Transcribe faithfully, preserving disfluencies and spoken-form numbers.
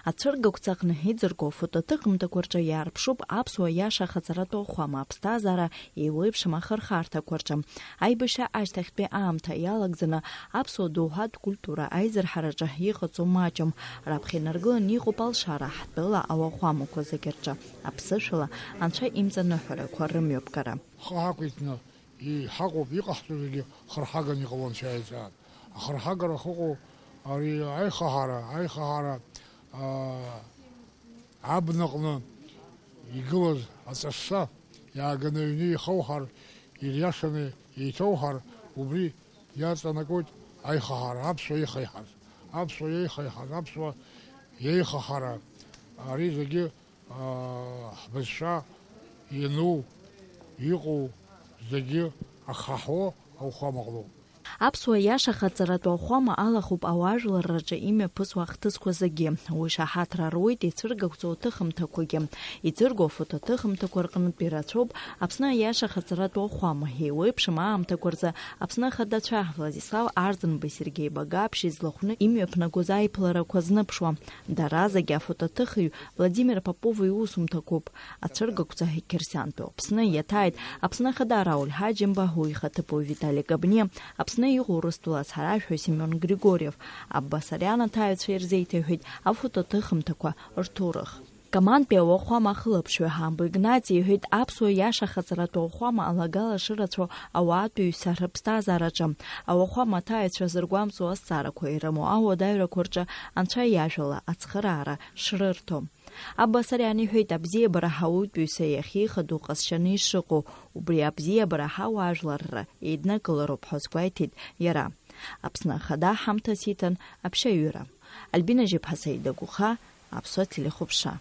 Ацәыргақәҵаҟны иӡырго афотоҭыхымҭақәа рҿы иаарԥшуп аԥсуа иаша ахаҵаратәы ахәама аԥсҭазаара еиуеиԥшым ахырхарҭақәа рҿы. Аибашьра ашьҭахьтәи аамҭа иалагӡаны аԥсуа доуҳатә культура аизырҳараҿы иҟаҵоу маҷым. Раԥхьа инаргыланы иҟоуп алшара ҳтәыла ауахәамақәа зегьы рҿы аԥсышәала анцәа имҵаныҳәарақәа рымҩаԥгара. Ҳхы ҳақәиҭны иҳаҟоуп, иҟаҳҵо зегьы хырҳаганы иҟалон шәааизаат. Ахырҳагара ахьыҟоу ари аихаҳара, аихаҳара, аа, абнаҟны игылаз аҵасса иааганы аҩны ихауҳар, ириашаны еиҭауҳар, убри иаҵанакуеит аихаҳара, аԥсуа ихаиҳаз, аԥсуа иеихаиҳаз, аԥсуа иеихаҳара, ари зегьы аа, ҳбызшәа иану, иҟоу зегьы ахаҳәо ауахәама ҟалоуп. Аԥсуа иаша ахаҵаратәы ауахәама алахәуп ауаажәларраҿы имҩаԥысуа ахҭысқәа зегьы. Уи шаҳаҭра руеит ицәыргақәҵоу аҭыхымҭақәагьы. Иӡырго афотоҭыхымҭақәа рҟынтә ирацәоуп Аԥсны аиаша ахаҵаратәы ауахәама. Еиуеиԥшым аамҭақәа рзы Аԥсны Ахадацәа Владислав Арӡынбеи Сергеи Багаԥшьи злахәны имҩаԥнагоз аиԥыларақәа зныԥшуа. Дара зегьы афотоҭыхҩы Владимир Попов иусумҭақәоуп. Ацәыргақәҵа Қьырсиантәи Аԥсны иаҭааит Аԥсны Ахада Рауль Ҳаџьымба, уи ихаҭыԥуаҩ Витали Габниа, Аԥсны иҟоу Урыстәыла ацҳаражәҳәаҩ Семион Григориев, Аббас Ариан аҭааҩцәа ирзеиҭеиҳәеит афотоҭыхымҭақәа рҭоурых. Командтәи ауахәама ахылаԥшҩы Ҳамбо Игнати иҳәеит аԥсуа иаша ахаҵаратәы ауахәама алагала шырацәоу ауаатәыҩса рыԥсҭазаараҿы. Ауахәама аҭааҩцәа зыргәамҵуа азҵаарақәа ирымоу ауадаҩрақәа рҿы анцәа иажәала ацхыраара шрырҭо. Аббас Ариан иҳәеит, абзиабара ҳауаҩытәыҩса иахьихадоу ҟазшьаны ишыҟоу, убри абзиабара ҳауаажәларра еиднакылароуп ҳәа азгәеиҭеит иара. Аԥсны Ахада ҳамҭас иҭан аԥшьаҩыра. Альбина Жьыԥҳа, Саида Гәыха, Аԥсуа телехәаԥшра.